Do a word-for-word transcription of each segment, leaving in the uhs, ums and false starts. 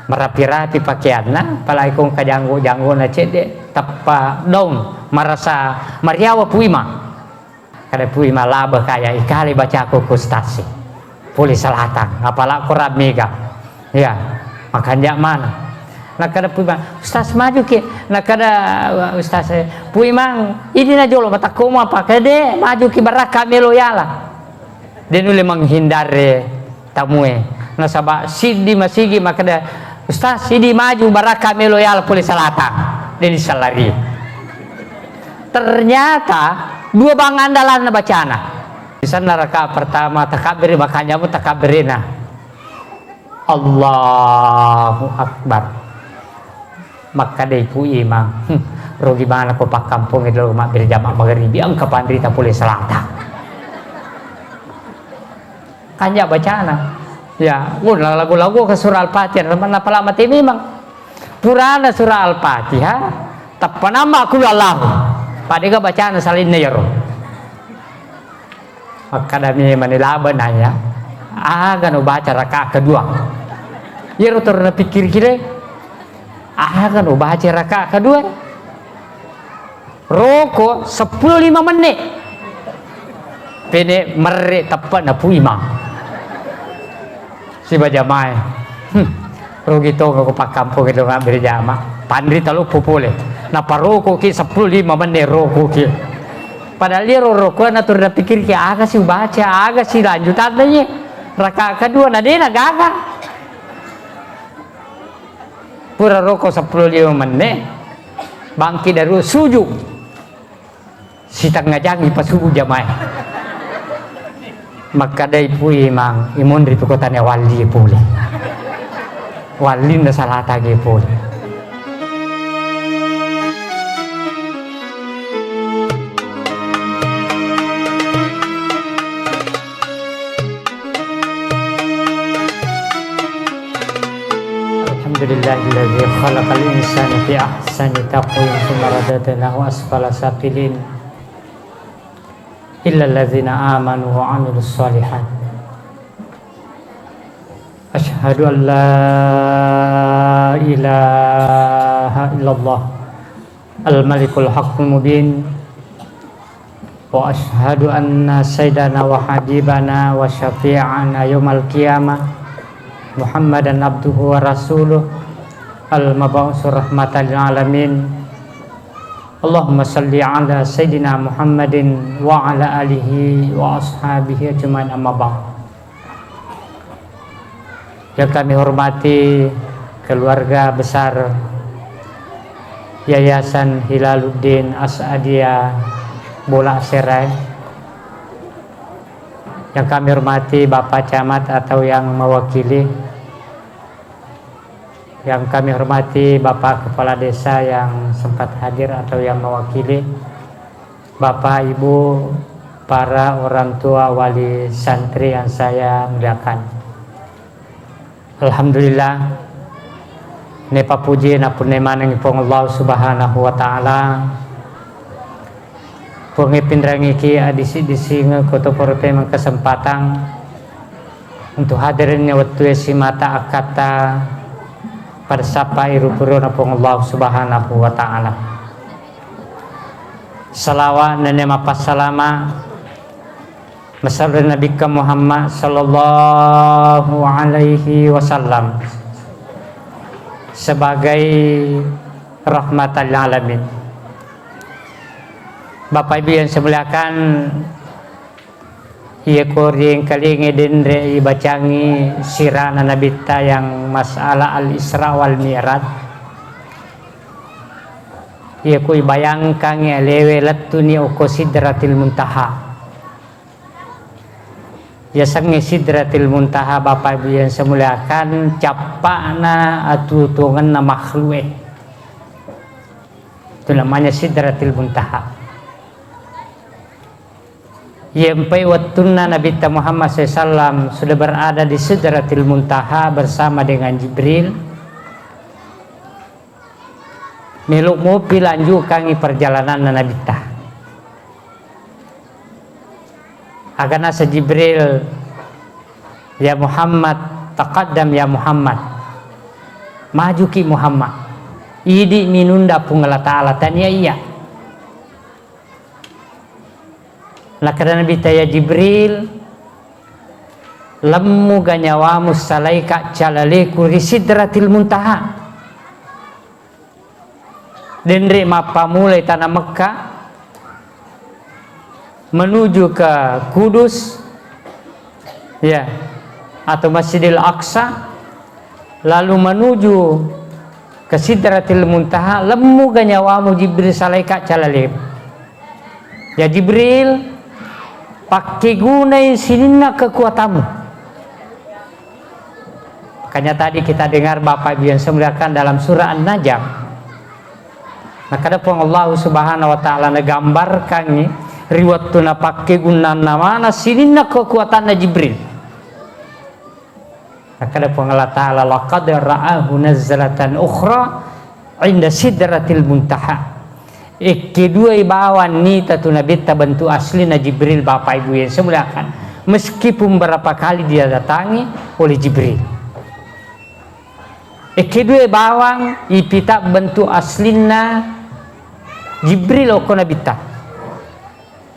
Marapi-rapi pakeanna, apalagi ko engka janggo-janggona cedde, tappa daung, marasa mariawa Pu Imang. Kada Pu Imang, laba kaya ikale bacako ko Ustaz e. Pole Salatang, apala ko rammega. Ya, makanja mana. Nakada Pu Imang, "Ustaz, maju ki." Nakada, uh, Ustaz e, "Pu Imang, idi na jolo matakkomu apa?" Kede, "Maju ki, barakka melo yala." De nulle menghindari tamue. Nasaba siddi masigi makkeda, "Ustaz, sidi maju, barakka melo yala pole Salatang." De nisallari. Ternyata dua bang andalanna bacana. Di sana rakaat pertama takabbiri, makanya mu takabbirinna. Allahu Akbar. Makkadai Pu Imang, "Hmm, rugi mana ko pakkampongnge dolo mabbere jama magaribi, engka panrita pole Salatang." Kanja bacana. Ya, oh, lagu-lagu ke surah Al-Fatihah, napala mate memang. Purana surah Al-Fatihah, tappa namba qul huwallahu. Padega bacana salinna yaro. Makkadami mani laba nanya, "Aga no baca rakaat kedua?" Yaro terus napikkiriki de, "Aga no baca rakaat kedua?" Roko seppulo lima menit. Pene merre teppana Pu Imang. Siba jamae. Hmm. Rugi tonga ko pakkampong itu ngambil jama. Panrita loppo pole. Naparoko ki seppulo lima menit roko ki. Padahal dia roko na tur napikkiriki, "Aga si ubaca, aga si lanjutanna ye?" Rakaat kedua na dena gaga. Pura roko seppulo lima menit. Bangki daru suju. Sitengnga jangi pasubu jamae. Makkadai Pu Imang, "Imonri tu kotane walli pole. Wallinna Salatang e pole." Alhamdulillahilladzi khalaqal insana fi ahsani taqwim tsumma radadnahu asfala safilin. Illal ladzina amanu wa amilus shalihat. Asyhadu an la ilaha illallah al-malikul haqqul mubin. Wa asyhadu anna sayyidana wa habibana wa syafi'ana yaumal qiyamah Muhammadan abduhu wa rasuluh al-mab'usu rahmatan lil alamin. Allahumma salli ala sayyidina Muhammadin wa ala alihi wa ashabihi ajmain, amma ba'd. Yang kami hormati keluarga besar Yayasan Hilaluddin As'adiyah Bola Serai. Yang kami hormati Bapak Camat atau yang mewakili. Yang kami hormati Bapak Kepala Desa yang sempat hadir atau yang mewakili. Bapak, Ibu, para orang tua wali santri yang saya muliakan. Alhamdulillah, nepa puji napunnai manengngi Puang Allah Subhanahu wa Ta'ala. Puang e, pinrangiki adisi-disingeng ko to pura pemeng kesempatan untuk hadirinnya wettu e simata akkatta pada sappa iru purona Puang Allah Subhanahu wa Ta'ala. Salawa nenne mappassalama masallu ri Nabikka Muhammad sallallahu alaihi wasallam sebagai rahmatan lil alamin. Bapak Ibu yang saya muliakan, iya ko riengkalinge denre ibacangi sirana Nabitta yang masalah Al-Isra wal Mi'raj, iya ko ibayangkangi alewe lettuni okko Sidratil Muntaha. Yasengnge Sidratil Muntaha, Bapak Ibu yang saya muliakan, cappa'na atuo-tuongenna makhluk e. Itu namanya Sidratil Muntaha. Yempai wettunna Nabitta Muhammad sallallahu alaihi wasallam sudah berada di Sidratil Muntaha bersama dengan Jibril, melo mopi lanjukangi perjalananna Nabitta. Aga nasa Jibril, "Ya Muhammad, taqaddam ya Muhammad." Majuki Muhammad. Idi minunda Puang Allah Ta'ala, tania iya. Nakkeda Nabitta, "Ya Jibril, lemmuga nyawamu salaika calaleku ri Sidratil Muntaha." Denre mappamulai tana Mekka menuju ke Kudus, ya, atau Masjidil Aqsa, lalu menuju ke Sidratil Muntaha, lemmuga nyawamu Jibril salaika calaleku. Ya Jibril, pakkegunai sininna kekuatanmu. Makanya tadi kita dengar Bapak Ibu yang saya muliakan dalam surah An-Najm. Nakkeda Puang Allah Subhanahu wa Ta'ala nagambarkangngi ri wettu napakkegunnanna mana sininna kekuatanna Jibril. Nakkeda Puang Allah Ta'ala, "Laqad ra'ahu nazlatan ukhra inda sidratil muntaha." Ekkeduai bawang nita tu Nabitta bentuk aslina Jibril, Bapak Ibu yang saya muliakan. Meskipun berapa kali dia datangi oleh Jibril. Ekkeduai bawang ipita bentuk aslinna Jibril okko Nabitta.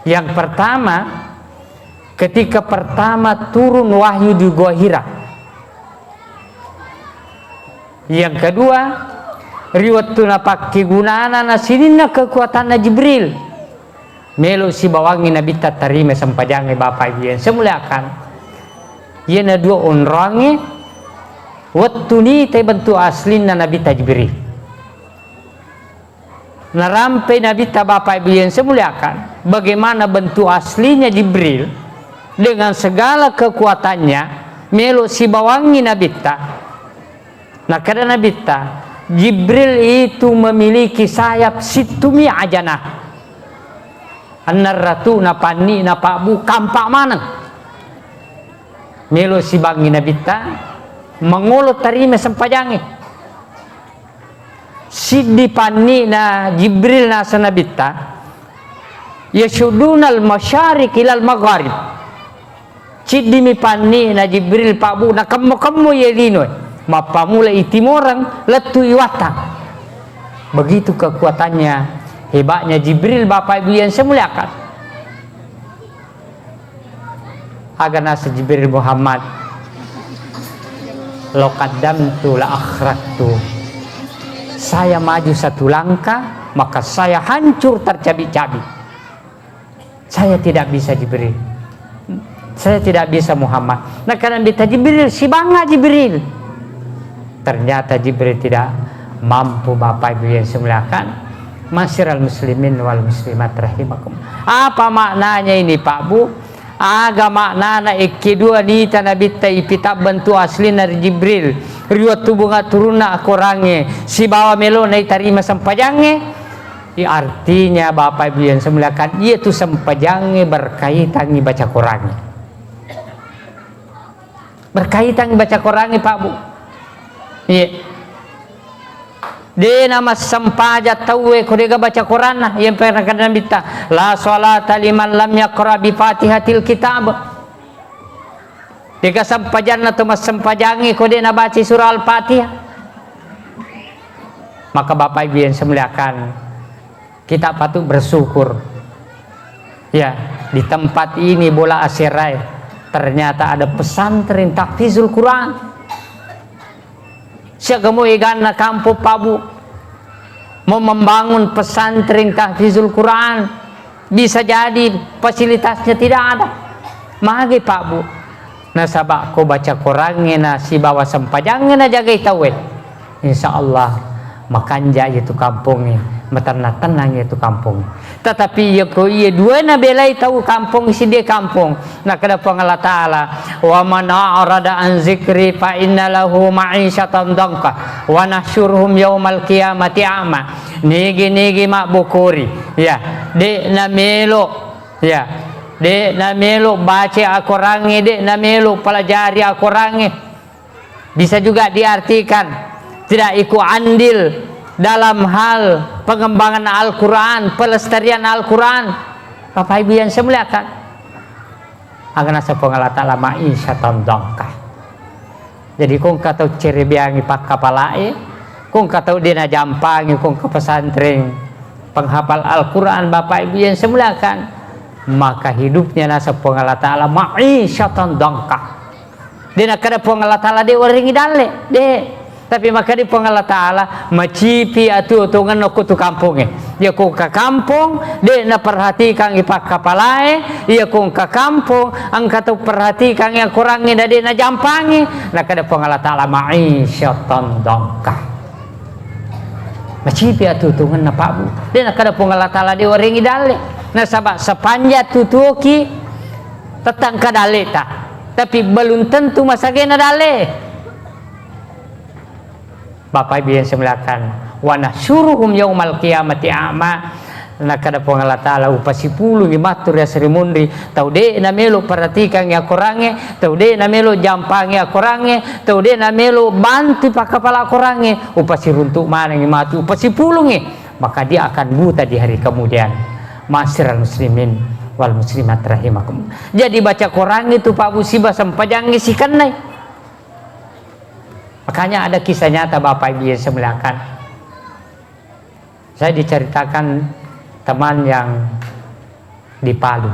Yang pertama, ketika pertama turun wahyu di Gua Hira. Yang kedua, ri wettu napakkegunana na sininna kekuatanna Jibril. Melo sibawangngi Nabitta tarima sempajangnge, Bapak Ibu yang saya muliakan. Iyana dua onroangnge wettu nitai bentuk aslinna Nabitta Jibril. Narampai Nabitta, Bapak Ibu yang saya muliakan, bagaimana bentuk aslinya Jibril dengan segala kekuatannya, melo sibawangngi Nabitta. Nakkeda Nabitta, Jibril itu memiliki sayap sittumi ajana. Enneng ratu na panni na pabbu kampak maneng. Melo sibangngi Nabitta, mangolo tarima sempajangnge. Siddi panni'na Jibril naseng Nabitta, "Yasudunal masyariq ilal magharib." Ciddimi panni'na Jibril pabbu, nakemmo-kemmo iye linoe, mappamula i timoreng, lettu i wattang. Begitu kekuatannya, hebatnya Jibril, Bapak Ibu yang saya muliakan. Aga naseng Jibril, "Muhammad, lau qaddamtu la akhraqtu." Saya maju satu langkah, maka saya hancur tercabik-cabik. Saya tidak bisa, Jibril. Saya tidak bisa, Muhammad. Nakkeda Nabitta, "Jibril, sibangnga Jibril." Ternyata Jibril tidak mampu, Bapak Ibu yang saya muliakan. Masyiral muslimin wal muslimat rahimakum. Apa maknanya ini, Pak Bu? Aga maknana ekkidua nita Nabitta ipita bentuk aslinna ri Jibril, ri wettu bunga turunna akorangnge, sibawa melo naitarima sempajangnge? I-, artinya, Bapak Ibu yang saya muliakan, iya tu sempajangnge berkaitangngi baca korangnge. Berkaitangngi baca korangnge, Pak Bu. Iya. De namassempajang tauwe ko dega baca koranna, yang pernah kata Nabitta, "La salata liman lam yaqra bi Fatihatil Kitab." Dega sempajanna to massempajangnge ko de nabaca surah Al-Fatihah. Maka Bapak Ibu yang saya muliakan, kita patut bersyukur. Ya, di tempat ini Bola Aserae, ternyata ada pesantren tahfizul Quran. Siaga mo eganna kampung, Pak Bu, mau membangun pesantren tahfizul Quran, bisa jadi fasilitasnya tidak ada. Magi, Pak Bu? Nasaba ko baca korangnge na sibawa sempajangnge najagai tauwe, insya Allah makanja iya tu kampongnge, matenna-tennang iya tu kampongnge. Tetapi iya ko iya dua nabelai tau kampong siddi kampong, nakkeda Puang Allah Ta'ala, "Wa man a'rada an zikri fa inna lahu ma'isyatan dhanka wa nahsyuruhum yaumal qiyamati a'ma." Nigi-nigi mabbokori, ya, de namelo, ya, de namelo baca akorangnge, de namelo pelajari akorangnge. Bisa juga diartikan tidak ikut andil dalam hal pengembangan Al-Quran, pelestarian Al-Quran. Bapak Ibu yang saya muliakan, aga naseng Puang Allah Ta'ala ma'isyatan dhanka. Jadi, ko engka tau cerebeangi pakkapalae, ko engka tau de' najampangi, ko engka pesantren penghafal Al-Quran, Bapak Ibu yang saya muliakan, maka hidupnya naseng Puang Allah Ta'ala ma'isyatan dangka. De' nakkeda Puang Allah Ta'ala de' warengngi dalle, de'. Tapi makkeda Puang Allah Ta'ala, macipi atuo-tuongenna ko tu kampongnge. Iya ko engka kampong, de' naperhatikangi pakkapalae, iya ko engka kampong, engka tau perhatikangi akorangnge na de' najampangi, nakkeda Puang Allah Ta'ala, ma'isyatan dangka. Macipi atuo-tuongenna, Pak, Bu. De' nakkeda Puang Allah Ta'ala de' warengngi dalle. Nasaba' sepanjang tutuoki, tette' engka dalleta. Tapi belum tentu masagena dalle. Bapak Ibu yang saya muliakan, wa nahsyuruhum yaumal qiyamati a'ma, nakkeda Puang Allah Ta'ala, upasipulungi matu ri asri munri, tau de' namelo perhatikangi akorangnge, tau de' namelo jampangi akorangnge, tau de' namelo bantu pakkapala akorangnge, upasiruntu' manengngi matu, upasipulungi, maka dia akan buta di hari kemudian. Ma'asyiral muslimin wal muslimat rahimakum. Jadi baca Quran itu, Pak Bu, siba sempajangnge sikennai. Makanya ada kisah nyata, Bapak Ibu yang saya muliakan. Saya diceritakan teman yang di Palu.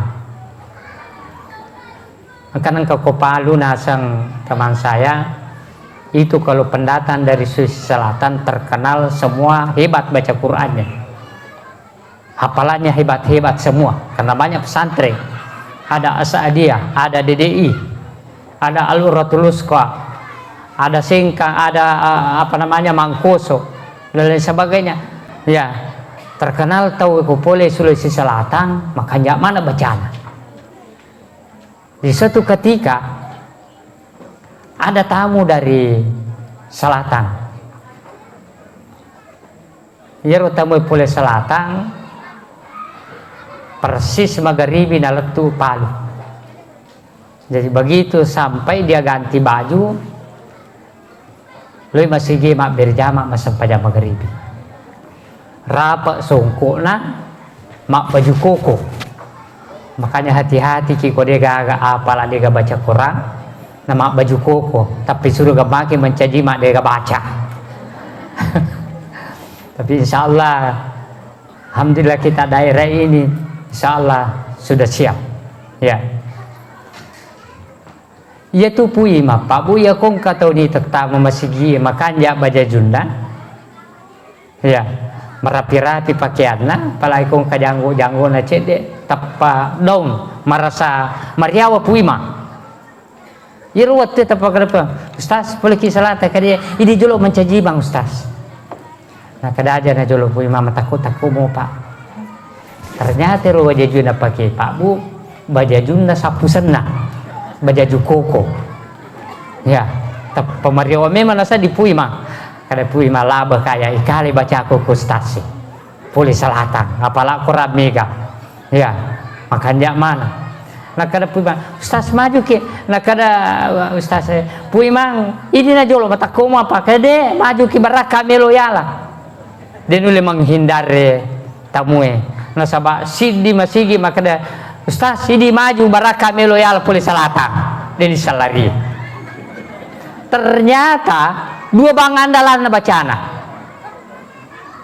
Engka nengka ko Palu naseng teman saya, itu kalau pendatang dari Sulawesi Selatan terkenal semua hebat baca Qurannya. Hafalannya hebat-hebat semua, karena banyak pesantren. Ada As'adiyah, ada D D I, ada Al-Urwatul Wusqa, ada Sengkang, ada, eh, apa namanya, Mangkoso, dan lain sebagainya. Ya, terkenal tau ko pole Sulawesi Selatan, makanja' mana bacana. Di suatu ketika, ada tamu dari selatan. Iyaro tamu pole selatan, persis magaribi nalettu Palu. Jadi, begitu sampai, dia ganti baju, loi masigi mabbere jama massempajang magaribi. Rape' songko'na, mabbaju koko. Makanya hati-hati ki ko de' gaga apala, de' gaga baca Quran, na mabbaju koko, tapi suruh ga maki mencaji ma de' gaga baca. Tapi insya Allah, alhamdulillah, kita daerah ini insya Allah sudah siap. Ya. Iyatu Pu Imang, Pak Bu, iya ko engka tau nitetta' mamasigi, makanja' bajajunna. Iya, marapi-rapi pakeanna, apalagi ko engka janggo-janggona cedde', tappa dong, marasa mariawa Pu Imang. Iyaro wettu tappa kedepa, "Ustaz, poleki selatan," kade', "Idi jolo mancaji bang, Ustaz." Nakkeda aja na jolo Pu Imang, "Matakko-takko mopa." Ternyata ro bajajunna pake Pak Bu, bajajunna sappusenna, bajaju koko. Ya, tappa mariawa memang nasa di Pu Imang. Kada Pu Imang, laba kaya ikale baca koko stasi. Pole selatan, apala ko rammega. Ya, makanja' mana. Nakkeda Pu Imang, "Ustaz, maju ki." Nakkeda, uh, Ustaz, eh, "Pu Imang, idi na jolo matakkomu apa?" Kede', "Maju ki, barakka melo yala." De' nulle menghindari tamue. Nasaba' siddi masigi makkeda, "Ustaz, idi maju, barakka melo yala pole selatan." De' nisallari. Ternyata dua bang andalanna bacana.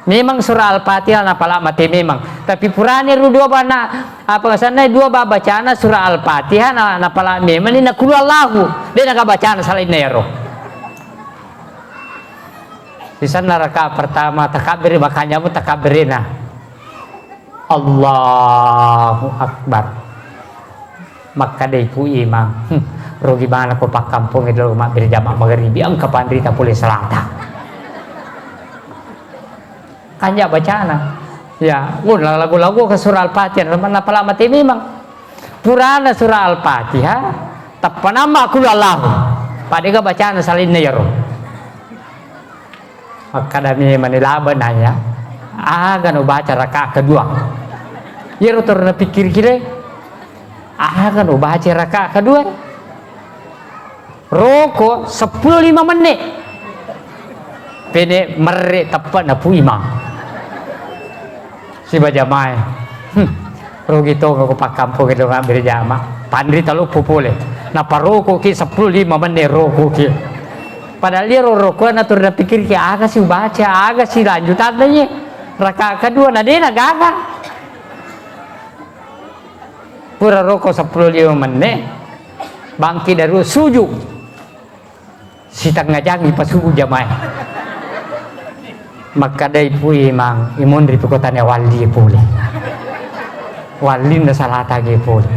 Memang surah Al-Fatihah napala mate memang. Tapi purane ru dua bana, apa sanna, dua ba-, bacana surah Al-Fatihah na, napala memang ni na Qul Huwallahu. De' naga bacana salainna yaro. Sisenna rakaat pertama, takabbiri, makanjamu takabbirina. Allahu Akbar. Makkedai Pu Imang, "Hmm, rugi maneng ko pakkampongnge lao mabbere jama magaribi, engka panrita pole selatan." Kanja' bacana. Ya, oh, lagu-lagu ke surah Al-Fatihah, napala mate memang. Purana surah Al-Fatihah, tappa namma Qul Huwallahu. Padega bacana salainna yaro. Makkadami mani laba nanya, "Aga no baca rakaat kedua?" Yero toro napikkiriki de, "Aga no baca rakaat kedua?" Roko seppulo lima menit. Pene merre teppe na Pu Imang. Siba jamae. Hmm. Rugi tonga ko pakkampong itu ngambil jama. Panrita loppo pole. Naparoko ki seppulo lima menit roko ki. Padahal iyaro roko na turu napikkiriki, aga si ubaca, aga si lanjutanna iye. Rakaat kedua na dena gaga. Pura roko seppulo lima menne, bangki daru suju. Sitengnga jang ipasuju jamae. Makkedai Pu Imang, imonri pi kotane walli pole. Wallinna salata ge pole.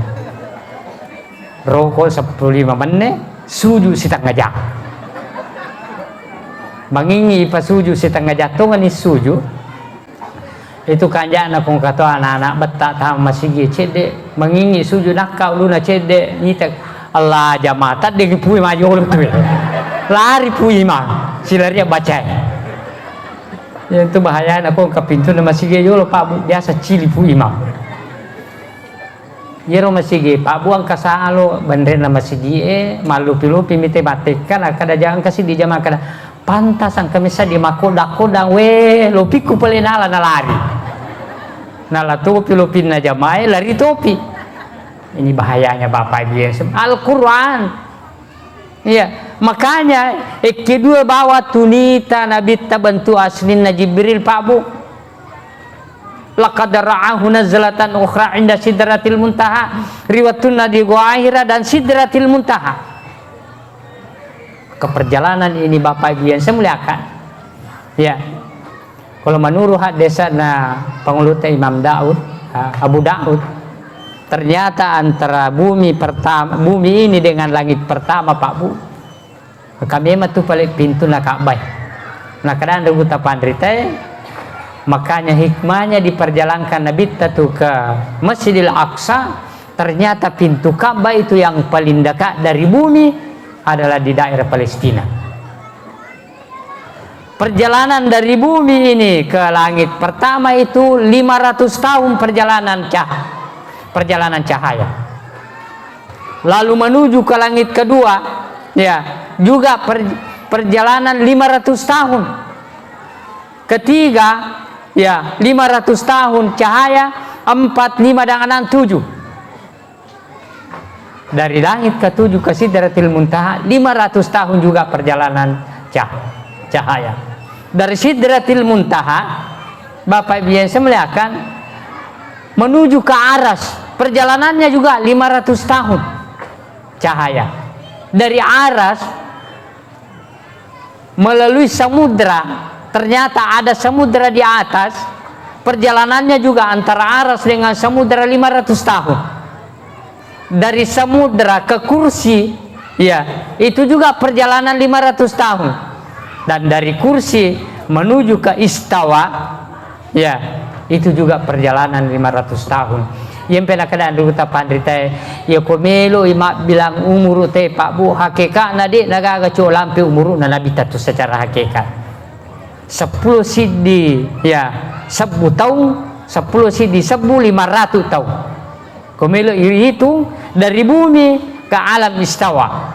Roko seppulo lima menne, suju sitengnga jang. Mangingi ipasuju sitengnga jang tongani suju. Itu kanja'na kong kato anak-anak betta tama masigi cedde, mangingi suju nakka uluna cedde, nita Allah jamaah tadde Pu Imang majolo tu. Lari Pu Imang, silari bacai. Itu bahayana kong ka pintu na masigi jolo Pak Bu, biasa cili Pu Imang. Iyaro masigi, Pak Bu, engka salo, benrenna masigie, mallupi-lupi mite mattekka, nakkeda jang engka siddi jamaah kada, pantas engka messa di makkodang-kodang, weh, lopikku pale nala nalari. Nala topi lopinna jamae, lari topi. Ini bahayanya Bapak Ibu yang sem-, Al-Quran. Iya, makanya, eh, kedua bawa tunita Nabitta bentuk aslinna Jibril, Pak Bu. Laqad ra'ahu nazlatan ukhra inda sidratil muntaha. Ri wettunna di Gua Hira dan Sidratil Muntaha. Ke perjalanan ini Bapak Ibu yang saya muliakan. Ya. Kalau menurut hadisnya Panguluta Imam Daud, ah, Abu Daud, ternyata antara bumi pertama, bumi ini dengan langit pertama, Pak Bu, kami matu paling pintu na Ka'bah. Nah, kadang ada uta panrite, makanya hikmahnya diperjalankan Nabi tu ke Masjidil Aqsa, ternyata pintu Ka'bah itu yang paling dekat dari bumi adalah di daerah Palestina. Perjalanan dari bumi ini ke langit pertama itu lima ratus tahun perjalanan cah-, perjalanan cahaya. Lalu menuju ke langit kedua, ya, juga per-, perjalanan lima ratus tahun. Ketiga, ya, lima ratus tahun cahaya, empat, lima, dan enam, tujuh. Dari langit ketujuh ke Sidratil Muntaha, lima ratus tahun juga perjalanan cah-, cahaya. Dari Sidratil Muntaha, Bapak Ibu yang saya muliakan, menuju ke Aras, perjalanannya juga lima ratus tahun cahaya. Dari Aras melalui samudra, ternyata ada samudra di atas, perjalanannya juga antara Aras dengan samudra lima ratus tahun. Dari samudra ke kursi, ya, itu juga perjalanan lima ratus tahun. Dan dari kursi menuju ke istawa, ya, itu juga perjalanan lima ratus tahun. Iyempe nakkeda anruta panritae, iya ko meloi mabbilang umuru te, Pak Bu, hakeka'na de' nagaga co lampe umuru'na Nabitta tu secara hakikat. Seppulo siddi, ya, sebbu taung, seppulo siddi sebbu lima ratu taung. Ko melo irihitung dari bumi ke alam istawa.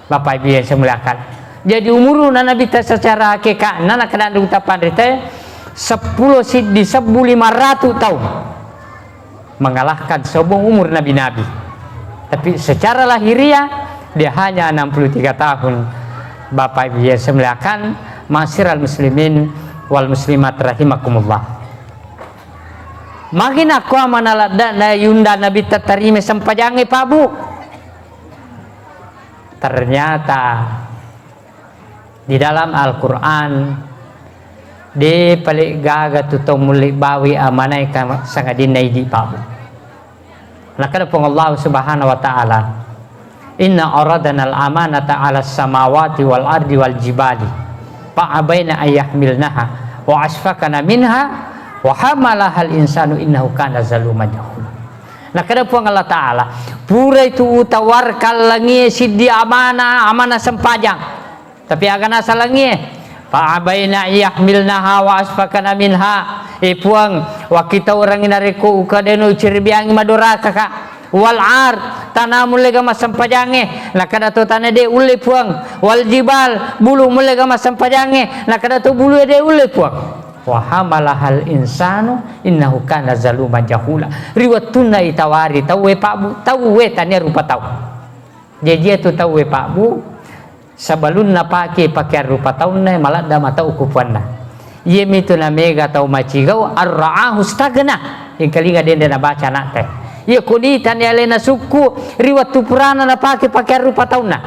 Bapak Ibu yang saya muliakan. Jadi umuruna Nabitta secara hakikat, nana kadang uta panritae, seppulo siddi sebbu lima ratu taung. Mengalahkan sombong umur nabi-nabi. Tapi secara lahiriah, dia hanya enam puluh tiga tahun. Bapak Ibu yang saya muliakan, ma'asyiral muslimin wal muslimat rahimakumullah. Magi nakko amana ladda na yunda Nabitta tarima sempajangnge, Pak Bu. Ternyata di dalam Al-Quran, de' pale gaga tu tau mulle bawi amanae ka sangadinna idi, Pak Bu. Nakkeda Puang Allah Subhanahu wa Ta'ala, "Inna aradnal amanata 'alas samawati wal ardi wal jibali fa abaina an yahmilnaha wa asfaqna minha wa hamalahal insanu innahu kana zaluman jahula." Nakkeda Puang Allah Ta'ala, "Purai tu utawarkang langie siddi amana, amana sempajang." Tapi aga naseng langie? "Fa abaina yahmilnaha wa asfaqna minha." Eh, Puang, wakkitaurangngi narekko ukadeno uciribiangngi madorakaka. "Wal ar, tana mulle ga massempajangnge." Nakkeda to tana de' ulle, Puang. "Wal jibal, bulu mulle ga massempajangnge." Nakkeda to bulu de' ulle, Puang. "Wa hamalahal insanu innahu kana zaluman jahula." Ri wettunna itawari tauwe, Pak Bu, tauwe tania rupa tau. Jaji iyatu tauwe, Pak Bu, Sebelum napake pakeang rupa taunna, maladda mata ukupuanna. Iyemitu namega tau macigau, arra'ahu stagna. Engkalinga dende nabaca anakta. Iya kunitani alena sukku ri wettu purana napake pakeang rupa taunna.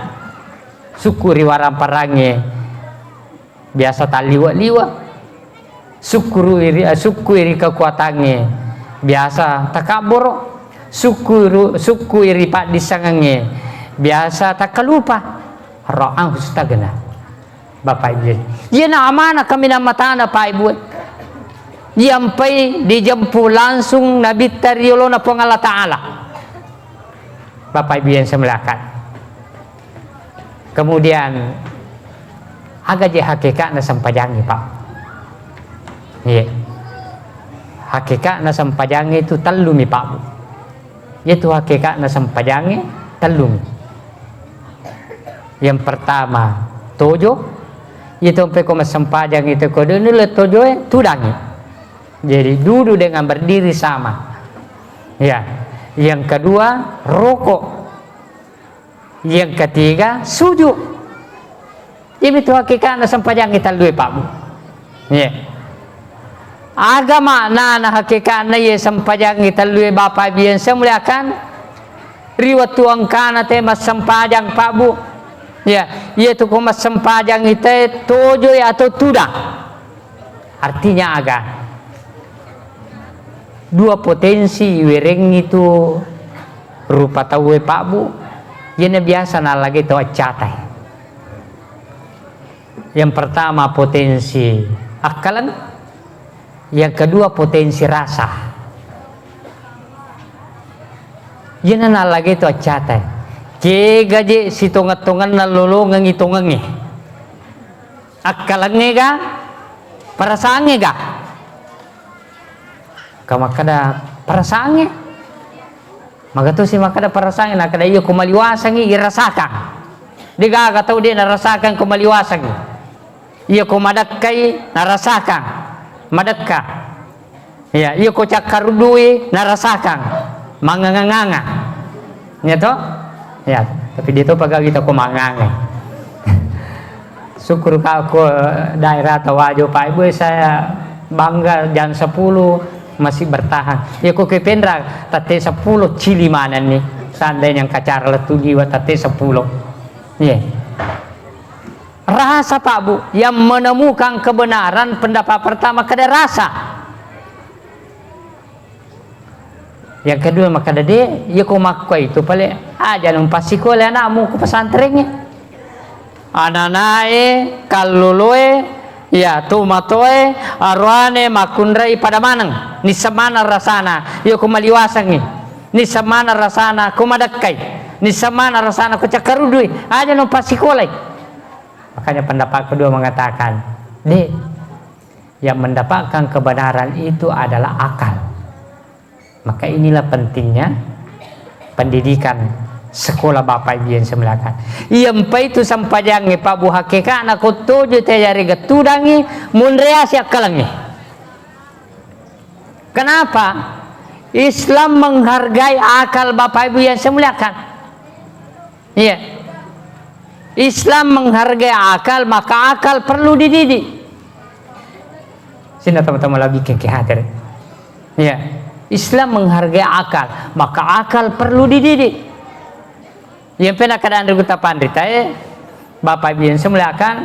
Sukku ri waramparangnge biasa talliwa-liwa. Sukkuru iri, eh, sukkui ri kekuatangnge biasa takabboro, sukkuru, sukkui ri paddissengengnge biasa takkalupa. Ra'ahu stagna. Bapak Ibu, iyena amanah kaminang matana, Pak Ibu. Iyampai dijempu langsung Nabitta ri yolona Puang Allah Ta'ala. Bapak Ibu yang saya muliakan. Kemudian, aga je hakekatna sempajangnge, Pak? Iya. Hakekatna sempajangnge itu tellumi, Pak. Itu hakekatna sempajangnge tellumi. Yang pertama, tojo. Itu ampe ko massempajang itu ko de nulle tojoe, tudangi. Jadi duduk dengan berdiri sama. Ya. Yang kedua, rokok. Yang ketiga, sujud. Iyamitu hakekatna sempajangnge tellue, Pak, Bu. Iya. Aga maknana hakekatna iye sempajangnge tellue, Bapak Ibu yang saya muliakan? Ri wettu engkana te massempajang, Pak, Bu. Ya, iyatu ko massempajang ite tojoi atau tudang. Artinya aga? Dua potensi iwerengngi tu rupa tauwe, Pak, Bu. Iyena biasa nallagai tau accatai. Yang pertama potensi akkaleng, yang kedua potensi rasa. Iyena nallagai tau accatai. Kega je sitongeng-tongenna lolongengngi tongengnge. Akkalengnge ga? Perasaangnge ga? Ka makkeda perasaangnge. Magatosi makkeda perasaangnge, nakkeda iya ko maliwasangngi irasakang. De gaga tau de narasakang ko maliwasangngi. Iya ko madekkai narasakang. Madekka. Iya, iya ko cakkarudui narasakang, manganga-nganga. Iya to? Iya, tapi dia to pagawi to ko manganga. Syukur ka ko daerah Tawajo, Pak Ibu, saya bangga jam sepuluh masih bertahan. Iya ko ke Penra, tette sepuluh cili manenni. Seandainya kacara lettu jiwa tette sepuluh. Iya. Rasa, Pak Bu, yang menemukan kebenaran pendapat pertama kada rasa. Yang kedua makkeda de, iya ko makko itu pale aja numpassikola anakmu ku pesantrengnge. Ananae, kalloloe, ya tomatoe, aroane makkunrai pada maneng. Nisseng maneng rasana, iya ko maliwasangngi. Nisseng maneng rasana ko madekkai. Nisseng maneng rasana ko cakkarudui. Aja numpassikolai. Makanya pendapat kedua mengatakan, "Dek, yang mendapatkan kebenaran itu adalah akal." Maka inilah pentingnya pendidikan sekolah Bapak Ibu yang saya muliakan. Iya mpa itu sempajangnge Pak Bu hakekana ko tojo te yarega tudangi munreasi akkalengnge. Kenapa? Islam menghargai akal Bapak Ibu yang saya muliakan. Iya. Islam menghargai akal, maka akal perlu dididik. Sini teman-teman lagi ke hadir. Iya. Islam menghargai akal, maka akal perlu dididik. Yang pernah keadaan regu tapanrita, eh, Bapak Ibu yang saya muliakan,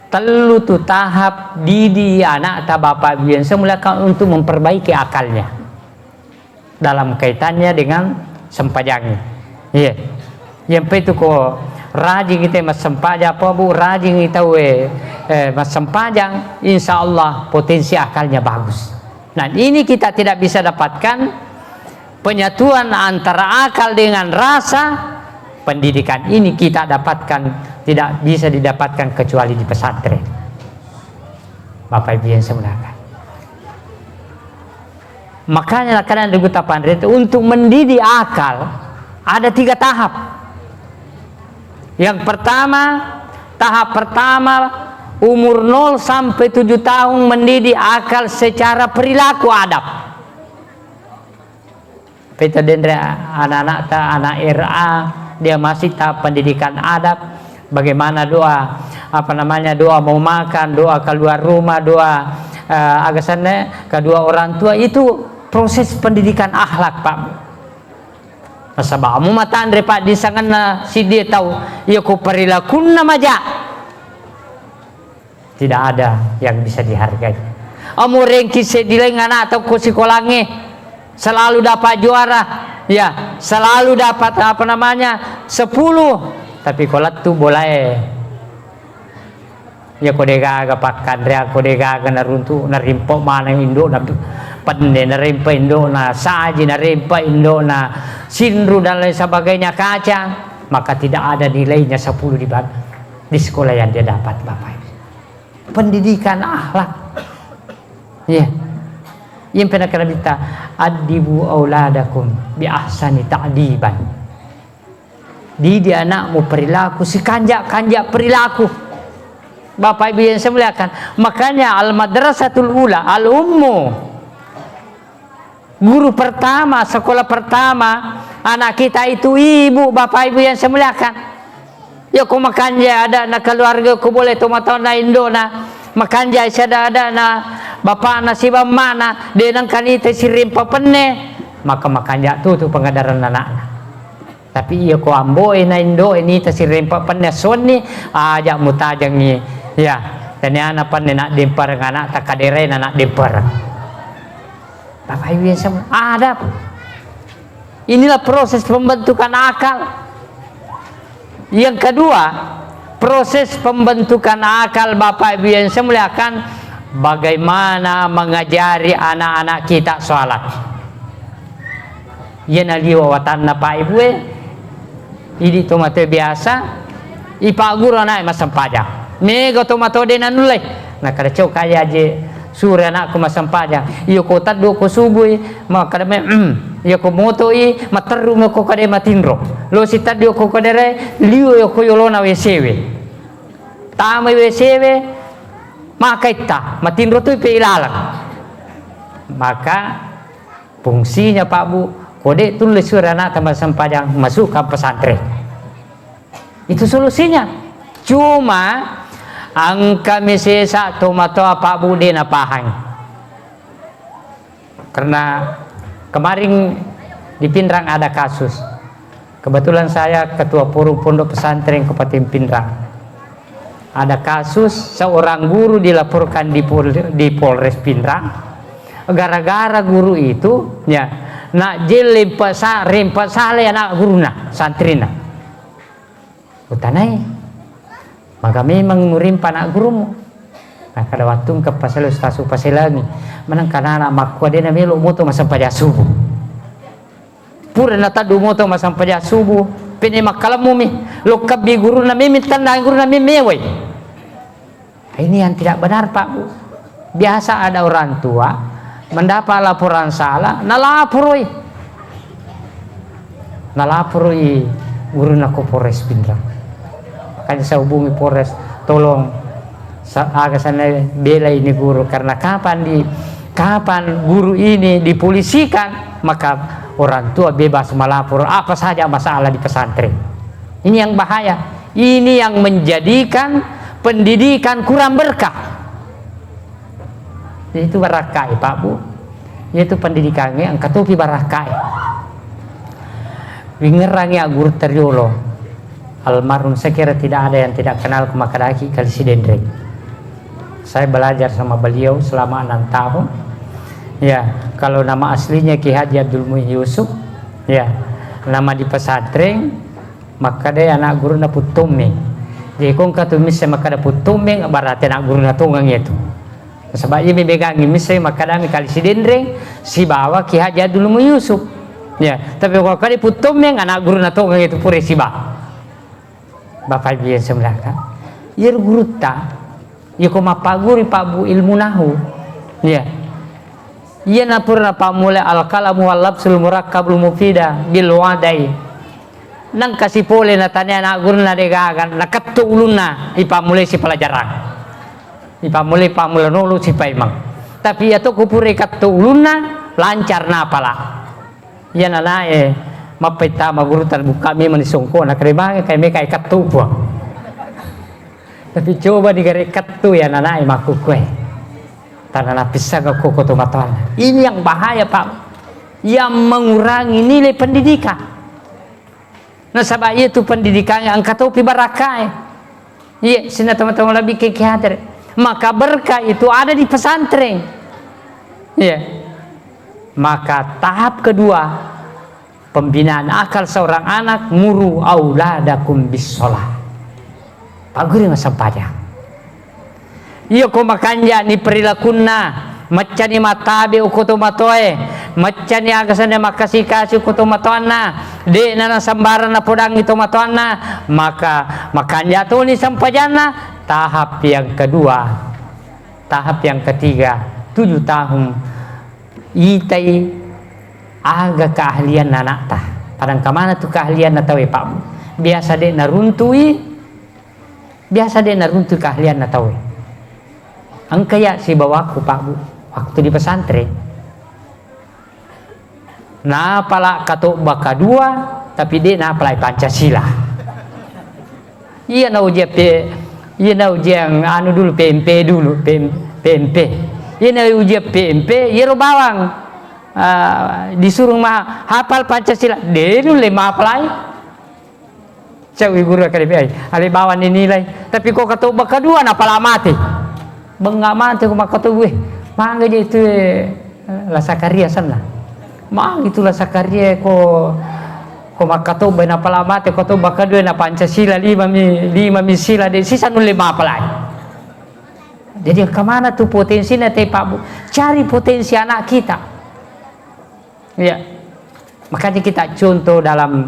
tellu tu tahap didi anak ta Bapak Ibu yang saya muliakan untuk memperbaiki akalnya. Dalam kaitannya dengan sempajangnge. Iya. Yang itu ko rajing kita massempajang apa Bu, rajing kita we, eh, massempajang, insya Allah potensi akalnya bagus. Nah, ini kita tidak bisa dapatkan penyatuan antara akal dengan rasa, pendidikan ini kita dapatkan, tidak bisa didapatkan kecuali di pesantren. Bapak Ibu yang saya muliakan. Makanya kadang di Gutapanrita untuk mendidik akal ada tiga tahap. Yang pertama, tahap pertama umur nol sampai tujuh tahun mendidik akal secara perilaku adab. Peta denre anak-anak ta, anak R A, dia masih tahap pendidikan adab, Bagaimana doa, apa namanya, doa mau makan, doa keluar rumah, doa, eh, aga senna, kedua orang tua, itu proses pendidikan akhlak, Pak. Nasaba amo matanre paddisangenna siddi tau, iya ko perilakunna maja, tidak ada yang bisa dihargai. Amo rengki seddi laing anak tau ko sikolangnge, selalu dapat juara, ya, selalu dapat, apa namanya, sepuluh, tapi ko lettu bolae, iya ko degaga pakkanreang, ko degaga naruntu, narimpa maneng indo'na penne, narimpa indo'na saji, narimpa indo'na sinru dan lain sebagainya, kacang, maka tidak ada nilainya sepuluh di, di sekolah yang dia dapat, Bapak Ibu. Pendidikan akhlak. Iya. Yang pernah kena minta, "Addibu auladakum bi ahsani ta'diban." Didik anakmu perilaku sikanja-kanja perilaku. Bapak Ibu yang saya muliakan, makanya al-madrasatul ula, al-ummu, guru pertama, sekolah pertama anak kita itu ibu, Bapak Ibu yang saya muliakan. Ya ko makanja ada na keluarga ko boleh to matau na indona, makanja sada ada na bapakna sibammana, denang kanita sirimpa penne, maka makanja tu tu pengadaran anakna. Tapi iya ko ambo'e na indo'e nita sirempa penne assuanni, aja mutajengngi. Ya, taniana penne naddempareng anakta kaderena naddempareng. Bapak Ibu yang semua, adab. Inilah proses pembentukan akal. Yang kedua, proses pembentukan akal Bapak Ibu yang saya muliakan, bagaimana mengajari anak-anak kita sholat. Iyana liwa watanna Pak Ibu e, idi tomatoa biasa, ipagguru ana'e massempajang. Mega tomatoa de nanulle. Nakada, "Cok, kaya aje sure anakku massempajang." Iyo ko taddu ko subui, makkada me, "Mm." Iyo ko motoi, matterru mo ko kade matinro. Lo si taddu ko kadere, liu ko yolona W C we. Tamai W C we, makaitta, matinro tu pe ilaleng. Maka fungsinya, Pak Bu, ko de tulle sure anakta massempajang, masukkan pesantren. Itu solusinya. Cuma engka mi sesa tomatoa, Pak Bu, de napahang. Karena kemarin di Pinrang ada kasus. Kebetulan saya ketua forum pondok pesantren Kabupaten Pinrang. Ada kasus seorang guru dilaporkan di Pol-, di Polres Pinrang. Gara-gara guru itu, ya, nak jelle rempa sa-, rempa sale anak guruna, santrina. Utanai, "Maga memang murimpa anak gurumu?" Nakkada, "Wattu engka pasala ustaz upaselangi, maneng kanana makkua dena melo moto massempajang subuh." Pura nataddu moto massempajang subuh, pene makkalemmu mi, lokkabbi guruna memi tennang guruna memi mewai. Ini yang tidak benar, Pak Bu. Biasa ada orang tua mendapat laporan salah, nalaporoi. Nalaporoi guruna ko Polres Pinrang. Makanya saya hubungi Polres, "Tolong sa-, aga sana bela ini guru, karena kapan di, kapan guru ini dipolisikan, maka orang tua bebas melapor apa saja masalah di pesantren." Ini yang bahaya. Ini yang menjadikan pendidikan kurang berkah. Itu barakkai, Pak Bu. Itu pendidikannya engka topi barakkai. Wingerangi aggurutta riolo. Almarhum, saya kira tidak ada yang tidak kenal ku makkadaki Kali Sidenreng. Saya belajar sama beliau selama enam tahun. Ya, kalau nama aslinya Ki Haji Abdul Muin Yusuf, ya, nama di pesantren, makkada anak guruna Puttommeng. Jadi, ko engka tu misseng makkada Puttommeng, berarti anak guruna tongeng itu. Sebab iya memegangi misseng makkadami Kali Sidenreng sibawa Ki Haji Abdul Muin Yusuf. Ya, tapi ko makkada Puttommeng, anak guruna tongeng itu pura siba. Bapak Ibu yang saya muliakan, iyaro gurutta, iya ko mappaguru, Pak Bu, ilmu nahu. Iya. Iya na pura pammula al-kalamu wal lafzul murakkabul mufida bil wadai. Nengka sipole natania anak gurunna de gaga, nakettu ulunna, ipammulai si pelajaran. Ipammulai, pammula nolo sipaimeng. Tapi iya to ko pura ikettu ulunna, lancar napala. Iya nanae mappaitama gurutta, bukka memang disongko, na kerebange kai mekai kattu, Puang. Tapi coba digarekattu ya nanae makkukkue. Tanana pissang ko koto matoanna. Ini yang bahaya, Pak. Yang mengurangi nilai pendidikan. Nasaba iya tu pendidikan engka topi barakkae. Iya, sina teman-teman lebih ke kiater. Maka berkah itu ada di pesantren. Iya. Maka tahap kedua, pembinaan akal seorang anak, muru auladakum bis shalah. Pagguri massempajang. Iya ko makanjani perilakunna, maccani mattabe uko to matoe, maccani aga senna makkasi-kasi uko to matoanna, de' nana sembarang napodangi to matoanna, maka makanja toni sempajanna. Tahap yang kedua, tahap yang ketiga, tujuh tahun, itai aga keahlian anakta. Padang kamana tu keahlian na tawe, Pak? Biasa de' naruntui, biasa de' naruntu keahlianna tauwe. Engka ya sibawaku, Pak, Bu, waktu di pesantren. Napala katobba kadua, tapi de' napalai Pancasila. Iya na ujian P-, iya na ujian anu dulu, P M P dulu, P M, P M P. Iya na ujian P M P, iyaro bawang, ah, disuruh ma-, hafal Pancasila, de' nulle mapalai. Cewek guru K D P I, ale bawang ni nilai. Tapi ko katobba kadua napala mate. Bengnga mate ko makkatobba, eh, mangga je itu, eh, La Sakaria sana. Mang itu La Sakaria ko, ko makkatobba napala mate, ko tobba kadua na Pancasila lima mi, lima mi sila de' sisa nulle mapalai. Jadi kemana tu potensinya, te Pak Bu? Cari potensi anak kita. Iya. Makanya kita contoh dalam,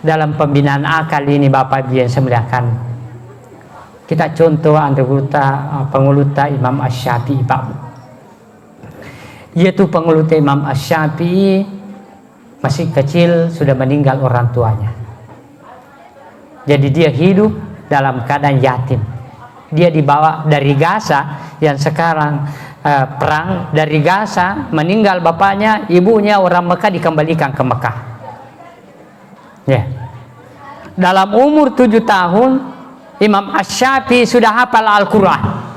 dalam pembinaan akal ini, Bapak Ibu yang saya muliakan. Kita contoh anre gurutta, eh, pangulutta Imam Asy-Syafi'i, Pak. Yaitu pangulutta Imam Asy-Syafi'i masih kecil sudah meninggal orang tuanya. Jadi dia hidup dalam keadaan yatim. Dia dibawa dari Gaza yang sekarang, eh, perang, dari Gaza, meninggal bapaknya, ibunya orang Mekah, dikembalikan ke Mekah. Ya. Dalam umur tujuh tahun, Imam Asy-Syafi'i sudah hafal Al-Quran.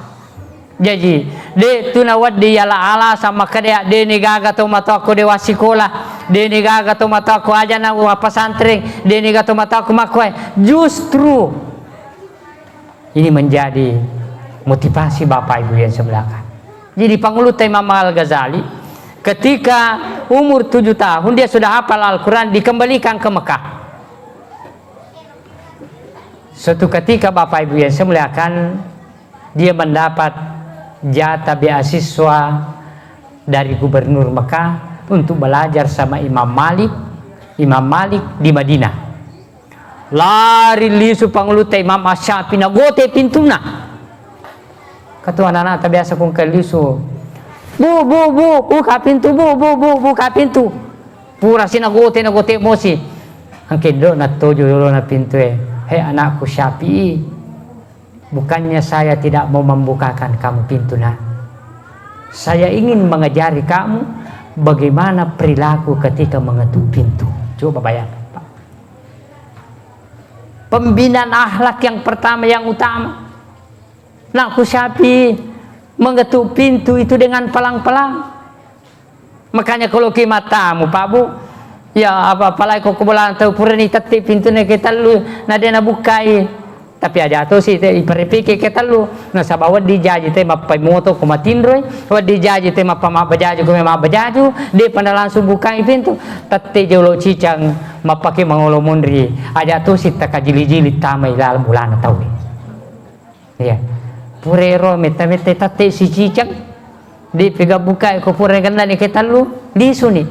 Jaji, de' tu nawedding yala-ala sama kedea, de' ni gaga to matoakko de' wassikola, de' ni gaga to matoakko aja na wa pesantren, de' ni gaga to matoakko makkoe. Justru ini menjadi motivasi Bapak Ibu yang saya muliakan. Jadi pangulutta Imam Al-Ghazali, ketika umur tujuh tahun dia sudah hafal Al-Quran, dikembalikan ke Mekah. Suatu ketika Bapak Ibu yang saya muliakan, dia mendapat jatah beasiswa dari gubernur Mekah untuk belajar sama Imam Malik, Imam Malik di Madinah. Lari lisu pangulutta Imam Asy-Syafi'i, nagote pintuna. Katu anak-anak ta biasa kung lisu. Bu, bu, bu, buka pintu, bu, bu, bu, buka pintu. Pura si nagote, nagote mosi. Angke do natojo dolo na pintu e. He anakku Syafi'i. Bukannya saya tidak mau membukakan kamu pintu, Nak. Saya ingin mengajari kamu bagaimana perilaku ketika mengetuk pintu. Coba bayangkan, Pak. Pembinaan akhlak yang pertama, yang utama. Nak, ku Syafi'i, mengetuk pintu itu dengan pelang-pelang. Makanya kalau ki matamu, Pak Bu, ya apa, apalagi ko kubolang tau purani tette pintune ke tellu, na de nabukkai. Tapi aja tosi te, iparepiki ke tellu. Nasaba wedding jaji te mappai moto ko matinroi, wedding jaji te mappa mabbajaju ko mabbajaju, de pada langsung bukai pintu. Tette jolo cicang mappake mangolo monri, aja tosi takajili-jili tamai laleng bolana tau. Iya. Purero metta-metta tette sicicang. Di pega buka ko pura gennani ke tellu, lisuni.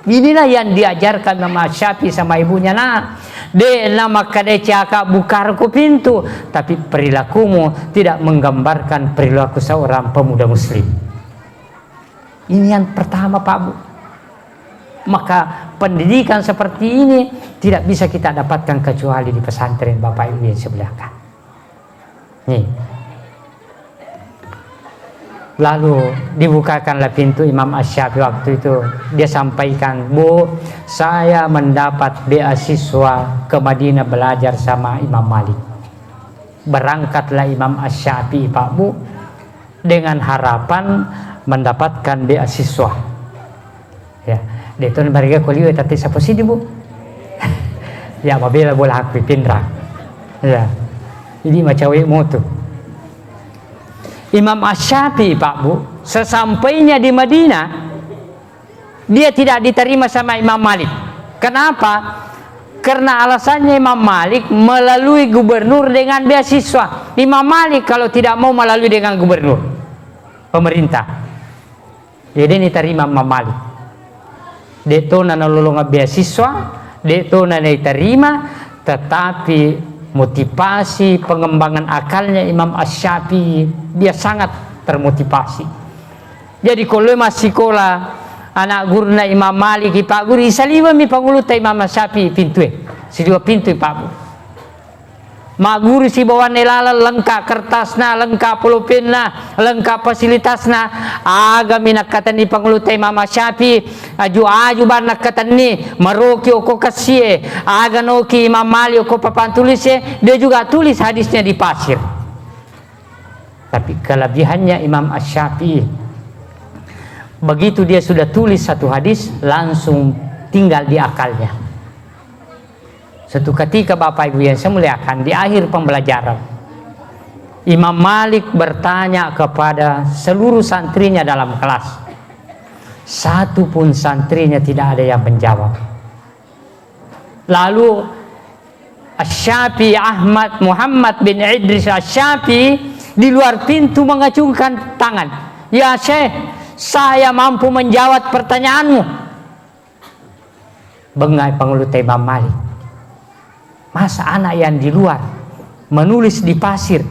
Inilah yang diajarkan sama Syafi'i sama ibunya, Nak. De na makkada caka buka ko pintu, tapi perilakumu tidak menggambarkan perilaku seorang pemuda muslim. Ini yang pertama, Pak Bu. Maka pendidikan seperti ini tidak bisa kita dapatkan kecuali di pesantren, Bapak Ibu yang saya muliakan. Nih. Lalu dibukakanlah pintu Imam Asy-Syafi'i waktu itu. Dia sampaikan, "Bu, saya mendapat beasiswa ke Madinah belajar sama Imam Malik." Berangkatlah Imam Asy-Syafi'i, Pak Bu, dengan harapan mendapatkan beasiswa. Ya, de' to namarega ko liwe' tette' saposidi, Bu. Ya, mabela bola aku Pinrang. Ya. Jadi macawe' motu. Imam Asy-Syafi'i, Pak Bu, sesampainya di Madinah, dia tidak diterima sama Imam Malik. Kenapa? Karena alasannya Imam Malik melalui gubernur dengan beasiswa. Imam Malik kalau tidak mau melalui dengan gubernur, pemerintah. Jadi ini terima Imam Malik. De' to na nalolongeng beasiswa, de' to na diterima, tetapi motivasi pengembangan akalnya Imam Asy-Syafi'i, dia sangat termotivasi. Jadi, ko loe massikola ana' guruna Imam Malik, Pak Guru, isaliwengmi pangulutta Imam Asy-Syafi'i pintue. Siduwa pintu, Pak Bu. Magguru sibawanna laleng, lengka kertasna, lengka pulpenna, lengka fasilitasna. Agami nakkatenni pangulutta Imam Asy-Syafi'i, aju-aju bang nakkatenni, maroki okko kessie, aga noki Imam Malik okko papan tulise, dia juga tulis hadisnya di pasir. Tapi kelebihannya Imam Asy-Syafi'i, begitu dia sudah tulis satu hadis, langsung tinggal di akalnya. Suatu ketika, Bapak Ibu yang saya muliakan, di akhir pembelajaran, Imam Malik bertanya kepada seluruh santrinya dalam kelas. Satu pun santrinya tidak ada yang menjawab. Lalu Asy-Syafi'i Ahmad Muhammad bin Idris Asy-Syafi'i di luar pintu mengacungkan tangan. "Ya Syekh, saya mampu menjawab pertanyaanmu." Bengai pangulutta Imam Malik. Masa anak yang di luar menulis di pasir,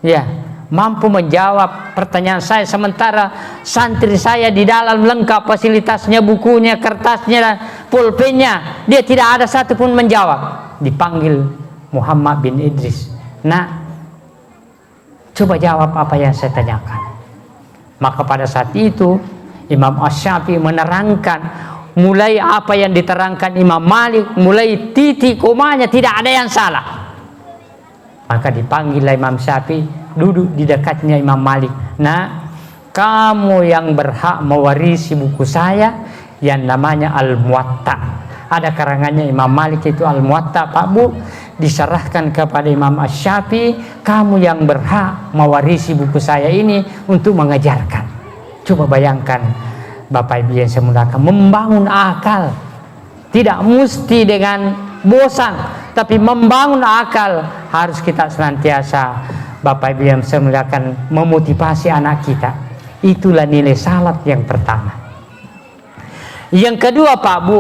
ya, mampu menjawab pertanyaan saya, sementara santri saya di dalam lengkap fasilitasnya, bukunya, kertasnya, dan pulpennya, dia tidak ada satu pun menjawab. Dipanggil Muhammad bin Idris. "Nak, coba jawab apa yang saya tanyakan." Maka pada saat itu, Imam Asy-Syafi'i menerangkan, mulai apa yang diterangkan Imam Malik, mulai titik komanya tidak ada yang salah. Maka dipanggillah Imam Syafi'i, duduk di dekatnya Imam Malik. "Nak, kamu yang berhak mewarisi buku saya yang namanya Al-Muwatta." Ada karangannya Imam Malik itu Al-Muwatta, Pak Bu, diserahkan kepada Imam Asy-Syafi'i, "Kamu yang berhak mewarisi buku saya ini untuk mengajarkan." Coba bayangkan, Bapak Ibu yang saya muliakan, membangun akal. Tidak mesti dengan bosan, tapi membangun akal harus kita senantiasa, Bapak Ibu yang saya muliakan, memotivasi anak kita. Itulah nilai salat yang pertama. Yang kedua, Pak Bu,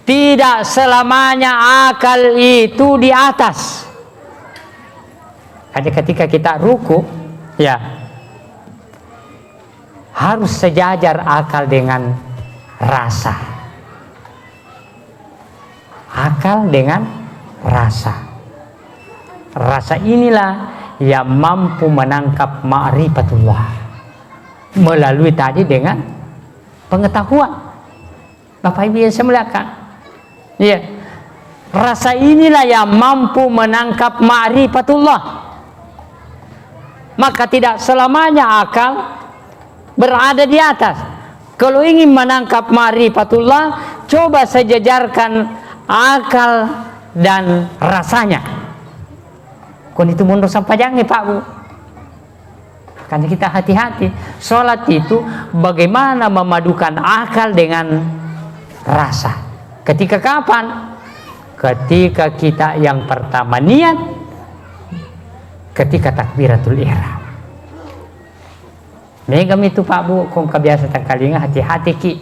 tidak selamanya akal itu di atas. Jadi ketika kita ruku, ya, harus sejajar akal dengan rasa. Akal dengan rasa. Rasa inilah yang mampu menangkap ma'rifatullah melalui tadi dengan pengetahuan. Bapak Ibu yang saya muliakan. Iya. Rasa inilah yang mampu menangkap ma'rifatullah. Maka tidak selamanya akal berada di atas. Kalau ingin menangkap ma'rifatullah, coba sejajarkan akal dan rasanya. Kon itu mundur sampajangnge, Pak Bu. Makanya kita hati-hati. Sholat itu bagaimana memadukan akal dengan rasa. Ketika kapan? Ketika kita yang pertama niat, ketika takbiratul ihram. Megami tu, Pak Bu, kong kabiasa tangkalinga, hati-hati ki,